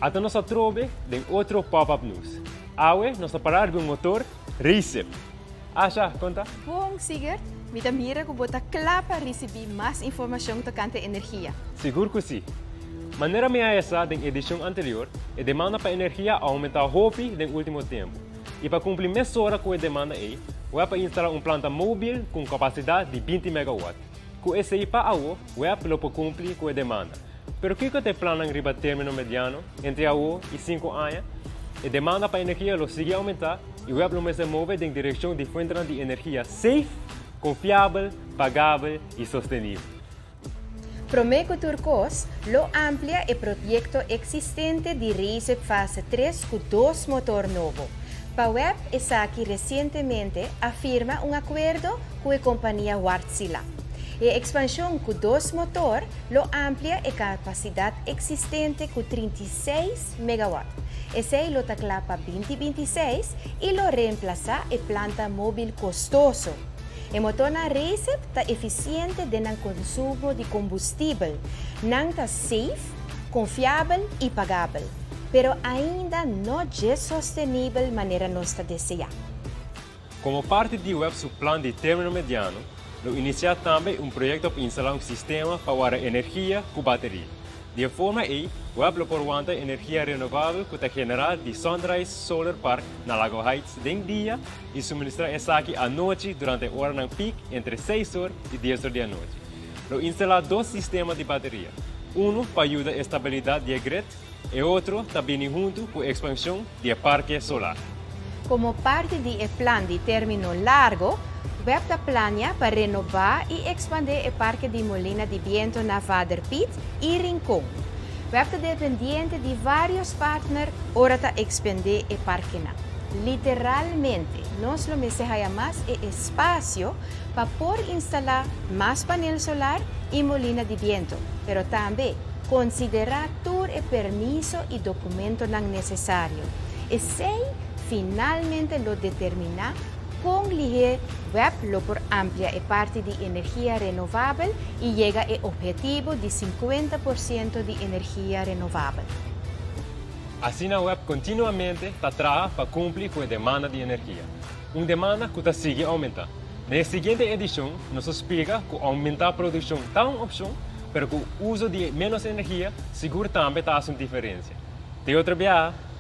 Ata nos atrobe den otro Pop-Up News. Awe nos ta para riba un motor Recip. Asha, konta? Bon, Sigurd, mi ta mira ku bo ta kla pa risibí mas informashon tokante energia. Sigur ku sí. Manera mi a hesa den edishon anterior, e demanda pa energia a oumentá hopi den último tempu. I pa kumpli mesora ku e demanda ei, web a instalá un planta móbil ku un kapasidat di 20 megawatt. Ku esei pa awo, web lo por kumpli ku e demanda. Pero kiko ta e plannan riba término mediano, entre awo i sinku aña? E demanda pa energia lo sigui oumentá i web lo mester move den direkshon di fuentenan di energia safe, konfiabel, pagabel i sostenibel. Promé ku tur kos, lo amplia e proyekto eksistente di Recip Fase 3 ku dos motor nobo. Pa web esaki resientemente a firma un akuerdo ku e kompania Wärtsilä. E ekspanshon ku dos motor lo amplia e kapasidat eksistente ku 36 megawatt. Esei lo ta kla pa 2026 i lo reemplasá e planta móbil kostoso. E motornan Recip ta efisiente den nan konsumo di kombustibel. Nan ta safe, konfiabel i pagabel, pero ainda no dje sostenibel manera nos ta deseá. Komo parti di web su plan di término mediano, lo inisiá tambe un proyekto pa instalá un sistema pa warda energia ku bateria. Di e forma ei, web lo por wanta energia renovabel ku ta generá di Sunrise Solar Park na Lago Heights den dia i suministrá esaki anochi durante e oranan pik entre seis or i dies or di anochi. Lo instalá dos sistema di bateria, unu pa yuda e stabilidat di e grid, e otro ta bini huntu ku ekspanshon di e parke solar. Komo parti di e plan di término largo, web ta plania pa renobá i ekspandé e parke di molina di biento na Vader Piet i Rincon. Web ta dependiente di vários partner ora ta ekspandé e parkenan. Literalmente, nos lo mester haya mas e espasio pa por instalá mas panel solar i molina di biento, pero tambe konsiderá tur e permiso i dokumentonan nesesario. Esei finalmente lo determiná kon lihé web lo por amplia e parti di energia renovabel i yega e ophetivo di 50% di energia renovabel. Asina web kontinuamente ta traha pa kumpli ku e demanda di energia, un demanda ku ta sigui oumentá. Den e siguiente edishon nos lo splika ku oumentá produkshon ta un opshon, pero ku uso di ménos energia sigur tambe ta hasi un diferensia. Te otro biaha!